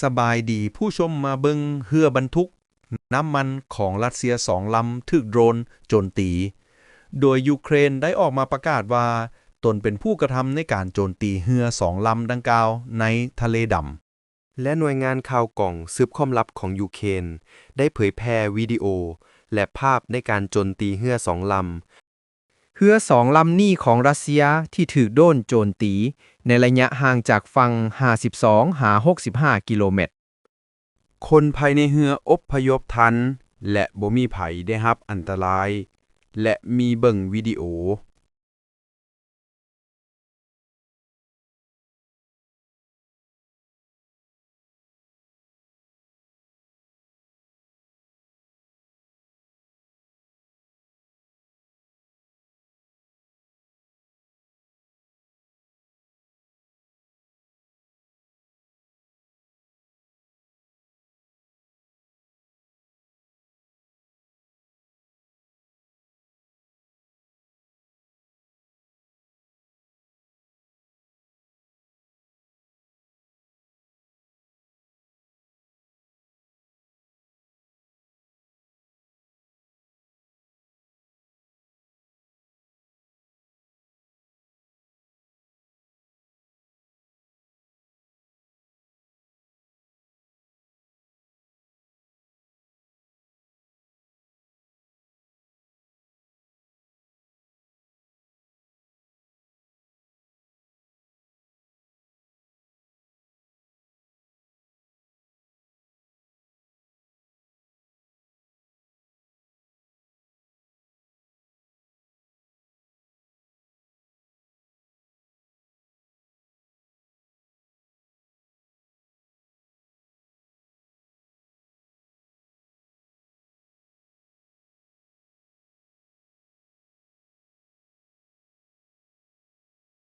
ສະບາຍດີຜູ້ຊົມ, ມາເບິ່ງເຮືອບັນທຸກນ້ຳມັນຂອງຣັດເຊຍສອງລຳຖືກໂດຣນໂຈມຕີ, ໂດຍຢູເຄຣນໄດ້ອອກມາປະກາດວ່າຕົນເປັນຜູ້ກະທຳໃນການໂຈມຕີເຮືອສອງລຳດັ່ງກ່າວໃນທະເລດຳ. ແລະໜ່ວຍງານຂ່າວກອງສືບຄວາມລັບຂອງຢູເຄຣນໄດ້ເຜີຍແຜ່ວິດີໂອ ແລະພາບໃນການໂຈມຕີເຮືອສອງລຳ. ເຮືອສອງລຳນີ້ຂອງຣັດເຊຍທີ່ຖືກໂດຣນໂຈມຕີໃນໄລຍະຫ່າງຈາກຝັ່ງຫ້າສິບສອງຫາຫົກສິບຫ້າກິໂລແມັດ. ຄົນພາຍໃນເຮືອອົບພະຍົບທັນ ແລະບໍ່ມີໃຜໄດ້ຮັບອັນຕະລາຍ ແລະມີເບິ່ງວິດີໂອ.